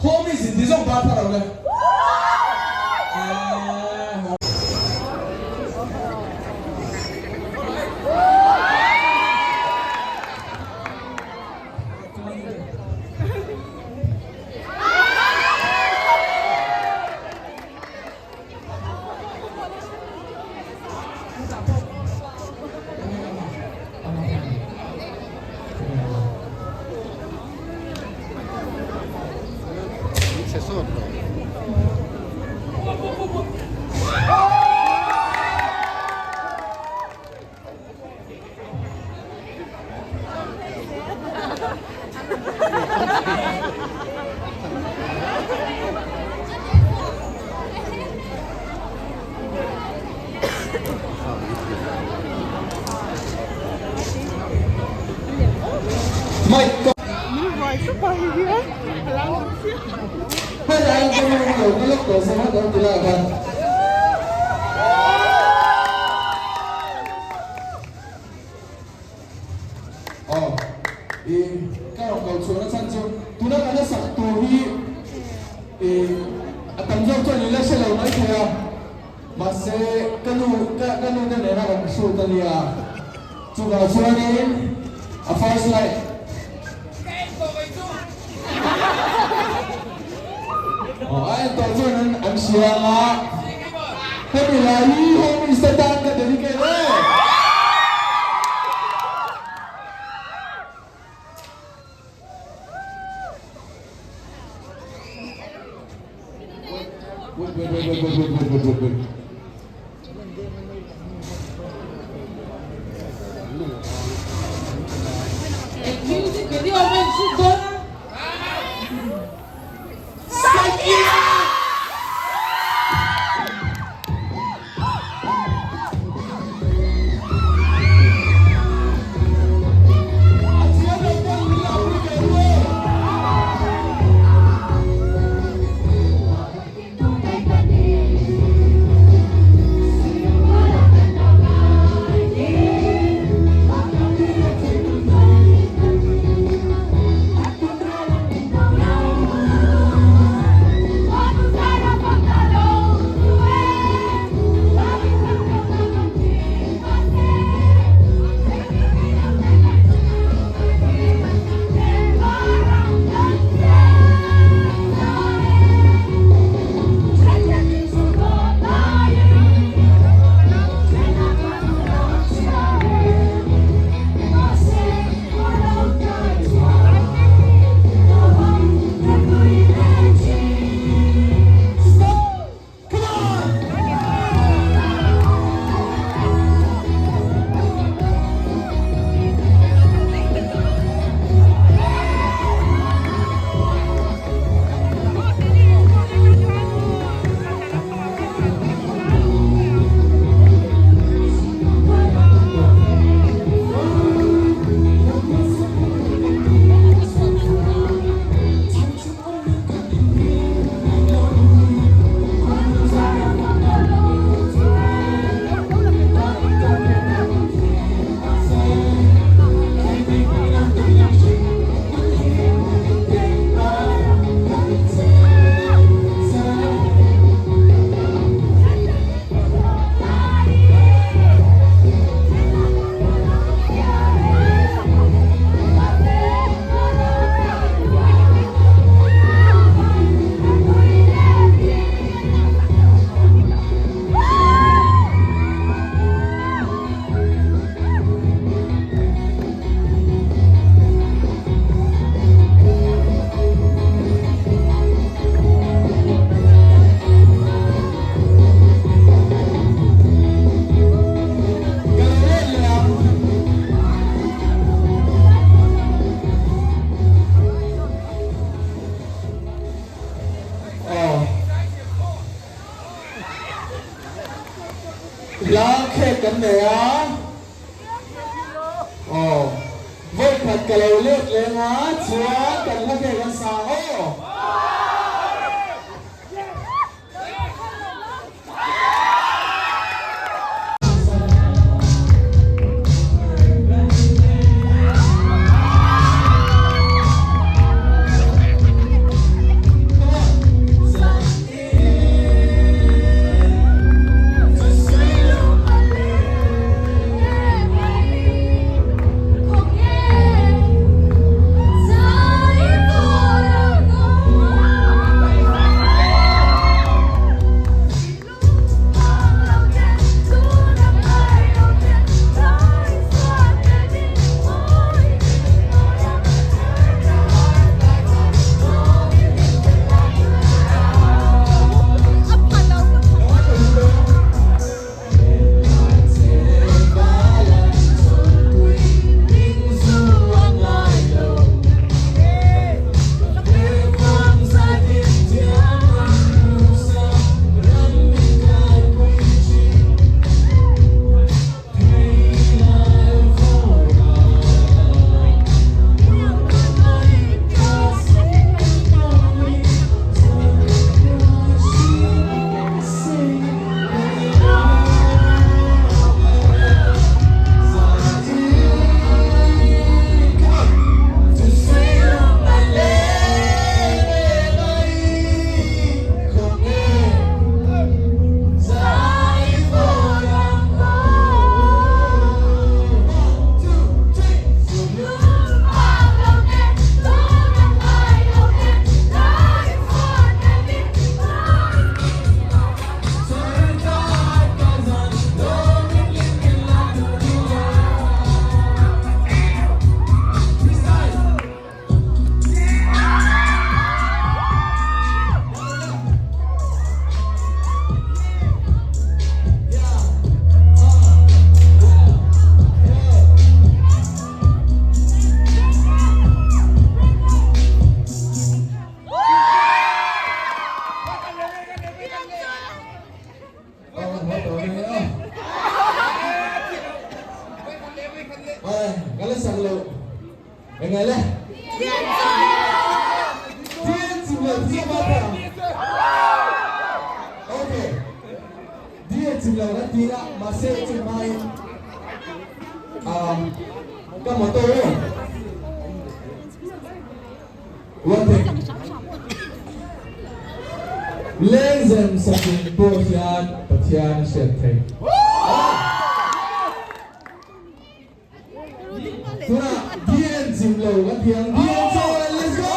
Homies in ti zawng bar phar lo le. Aw, i ka rawn ko chhuahna chhan chu tuna kan la sak tur hi i a tam zawk chuan i la hre lo mai thei a, mahse ka nu ka ka nu te nena kan shoot a nia, chuvang chuanin a first light Aw, a en tawh chuan an an hria ang a, hemi lai hi Home Minister tan ka dedicate e. Wait, wait, wait, wait, wait, wait, wait, wait, wait. Music video a rawn shoot dawn a. A thiam lo pawn min la pui ve u e. Come on! Ka lo let leh ang. Aw. Hla khek kan nei a. Aw. Vawikhat ka lo let leh ang a, chuan kan hla khek an sa ang aw. chim lo kan ti a, mahse chu hmain ka motto One thing. Lengzem sakin pawh hian Pathian a hriat theih. Tunah DN chim lo kan thiang DN chuan let's go!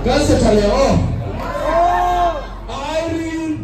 Kan sa tha leh aw. Irene.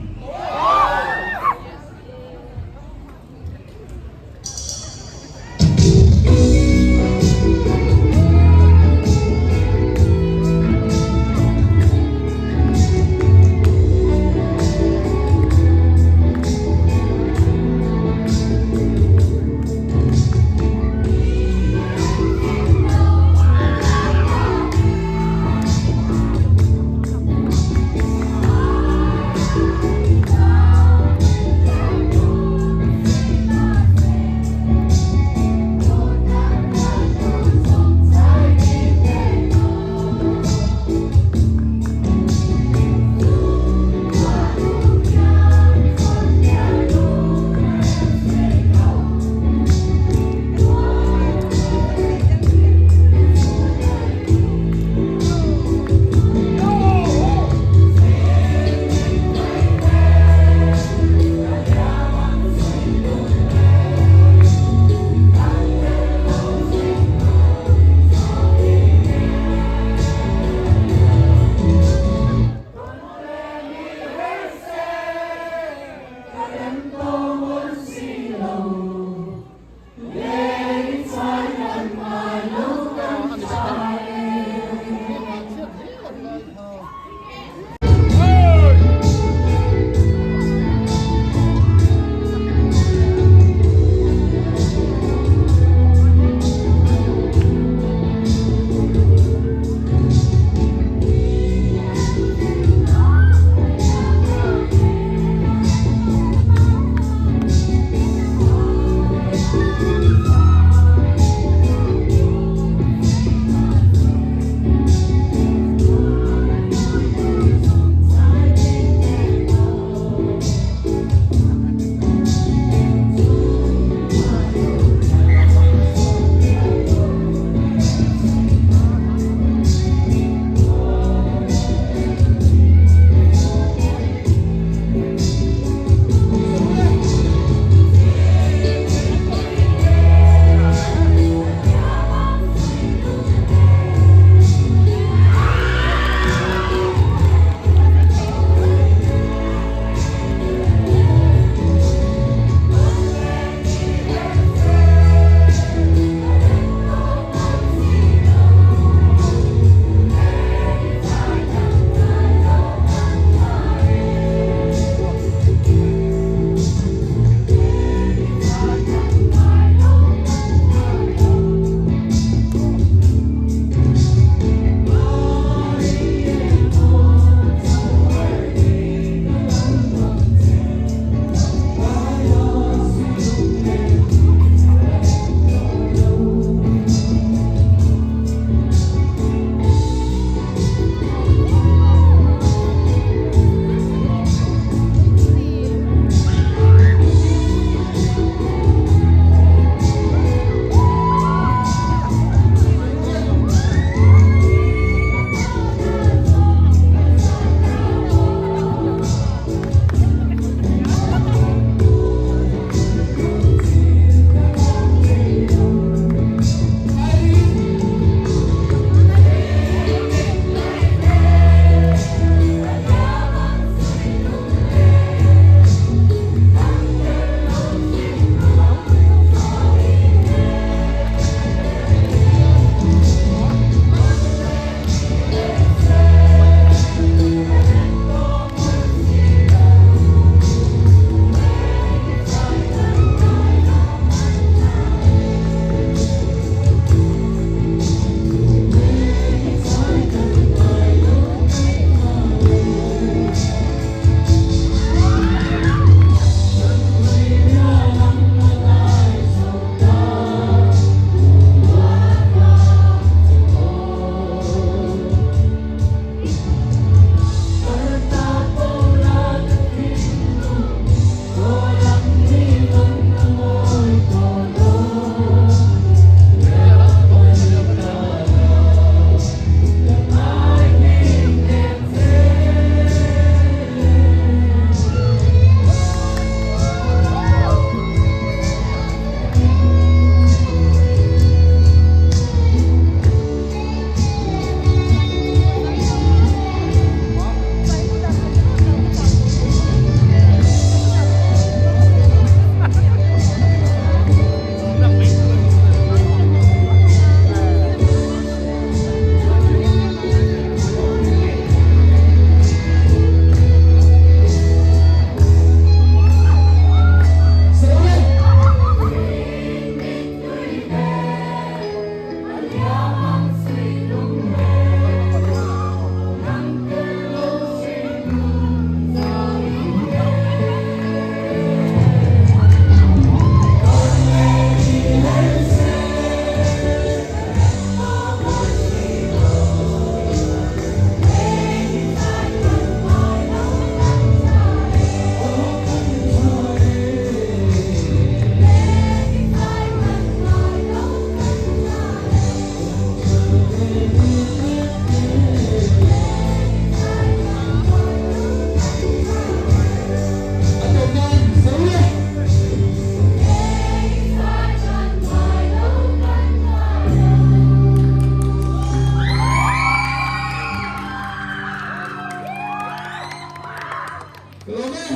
Ka lawm e.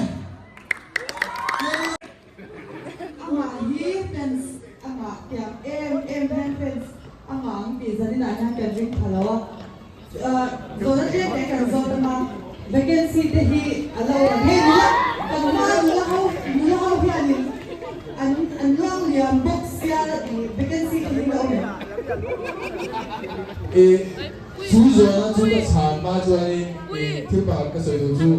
Amah hi fans a ngah tiang em em hian fans a ngah ang tih zaninah hian kan ring pha lo a. Zawhna tlem leh kan zawt ang a, vacancy te hi a lo awm hei nula kan hma nula ho nula ho hianin an an luang liam bawk sia vacancy te hi la awm em? I chu zawhna chu ka chhan hma chuanin i thil pakhat ka sawi duh chu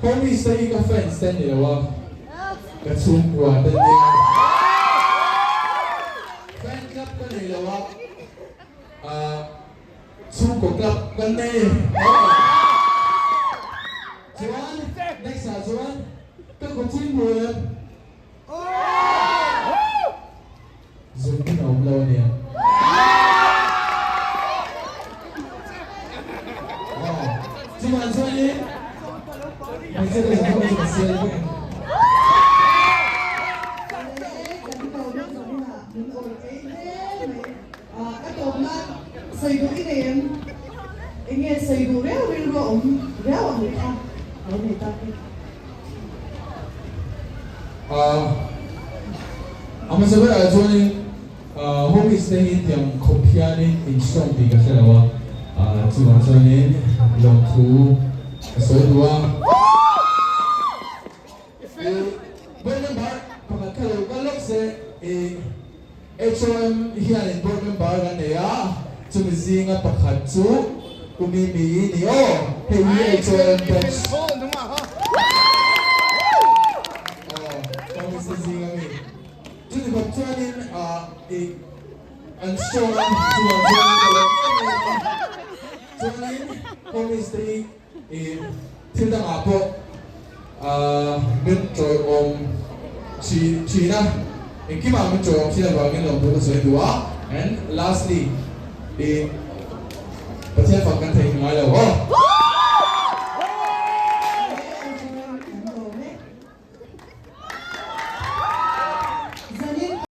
Homies te hi ka fans te an ni lo a, ka chhungkua te an nia. Fan club ka nei lo a. Chhungkaw club kan nei aw. Chuan next ah chuan ka coaching bu em? Zunpin a awm lo ania. Aw chuvang chuanin hmeichhia te zawng zawng chu ka sial vek ang. A tawp nan sawi duh i nei em? Eng nge sawi duh reu rilru a awm riau ang kha lo nei tak e. A hmasa berah chuanin Homies te hi tiang khawp hianin in strong tih ka hre lo a, chuvang chuanin lawmthu ka sawi duh a. Board member pakhat kha lo kal lawk se i HOM hianin board member kan nei a, chumi zinga pakhat chu Pu Mimi i ni aw, hei hi HOM batch aw Committee zinga mi. Chumi bawk chuanin i an show a chuvang chuanin ka lawm em em a, chuanin Committee hi I thil dangah pawh min tawiawm thin a, engkimah min tawiawm thin avangin lawmthu ka sawi duh a, and lastly i Pathian fak kan thei ngai lo aw.